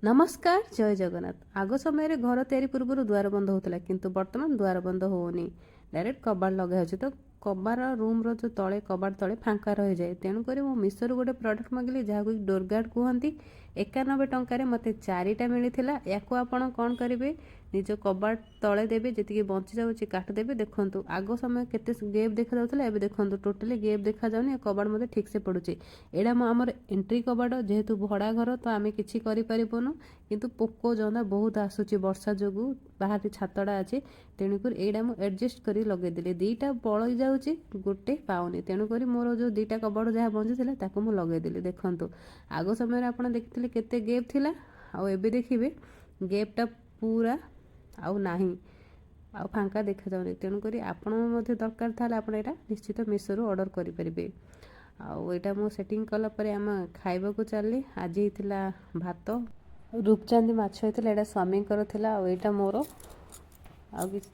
ନମସ୍କାର, ଜୟ ଜଗନ୍ନାଥ। ଆଗ ସମୟରେ ଘର ତିଆରି ପୂର୍ବରୁ ଦୁଆର ବନ୍ଧ ହେଉଥିଲା, କିନ୍ତୁ ବର୍ତ୍ତମାନ ଦୁଆର ବନ୍ଧ ହେଉନି, ଡାଇରେକ୍ଟ କବାଟ ଲଗା ହେଉଛି। ତ କବାଟ ରୁମ୍ର ଯେଉଁ ତଳେ, କବାଟ ତଳେ ଫାଙ୍କା ରହିଯାଏ। ତେଣୁକରି ମୁଁ ମିଶୋରୁ ଗୋଟେ ପ୍ରଡ଼କ୍ଟ ମଗେଇଲି, ଯାହାକୁ ଡୋର୍ ଗାର୍ଡ଼ କୁହନ୍ତି। 91 ଟଙ୍କାରେ ମୋତେ ଚାରିଟା ମିଳିଥିଲା। ୟାକୁ ଆପଣ କ'ଣ କରିବେ? ନିଜ କବାଟ ତଳେ ଦେବେ, ଯେତିକି ବଞ୍ଚି ଯାଉଛି କାଟିଦେବେ। ଦେଖନ୍ତୁ, ଆଗ ସମୟ କେତେ ଗେପ୍ ଦେଖାଯାଉଥିଲା, ଏବେ ଦେଖନ୍ତୁ ଟୋଟାଲି ଗେପ୍ ଦେଖାଯାଉନି। ଏ କବାଟ ମୋତେ ଠିକ୍ସେ ପଡ଼ୁଛି। ଏଇଟା ମୁଁ ଆମର ଏଣ୍ଟ୍ରି କବାଟ। ଯେହେତୁ ଭଡ଼ା ଘର, ତ ଆମେ କିଛି କରିପାରିବୁନୁ, କିନ୍ତୁ ପୋକ ଜନ୍ଦା ବହୁତ ଆସୁଛି ବର୍ଷା ଯୋଗୁଁ। ବାହାରେ ଛାତଟା ଅଛି, ତେଣୁକରି ଏଇଟା ମୁଁ ଆଡ଼ଜଷ୍ଟ କରି ଲଗେଇଦେଲି। ଦୁଇଟା ପଳେଇ ଯାଉଛି, ଗୋଟେ ପାଉନି। ତେଣୁକରି ମୋର ଯେଉଁ ଦୁଇଟା କବାଟ ଯାହା ବଞ୍ଚିଥିଲା, ତାକୁ ମୁଁ ଲଗେଇଦେଲି। ଦେଖନ୍ତୁ, ଆଗ ସମୟରେ ଆପଣ ଦେଖିଥିଲେ କେତେ ଗେପ୍ ଥିଲା, ଆଉ ଏବେ ଦେଖିବେ ଗେପ୍ଟା ପୁରା ଆଉ ନାହିଁ, ଆଉ ଫାଙ୍କା ଦେଖାଯାଉନି। ତେଣୁକରି ଆପଣ ମଧ୍ୟ ଦରକାର ତାହେଲେ ଆପଣ ଏଇଟା ନିଶ୍ଚିତ ମିଶୋରୁ ଅର୍ଡ଼ର କରିପାରିବେ। ଆଉ ଏଇଟା ମୁଁ ସେଟିଂ କଲା ପରେ ଆମେ ଖାଇବାକୁ ଚାଲିଲି। ଆଜି ହେଇଥିଲା ଭାତ, ରୂପଚାନ୍ଦି ମାଛ ହେଇଥିଲା। ଏଇଟା ସ୍ୱାମୀଙ୍କର ଥିଲା ଆଉ ଏଇଟା ମୋର। ଆଉ କିଛି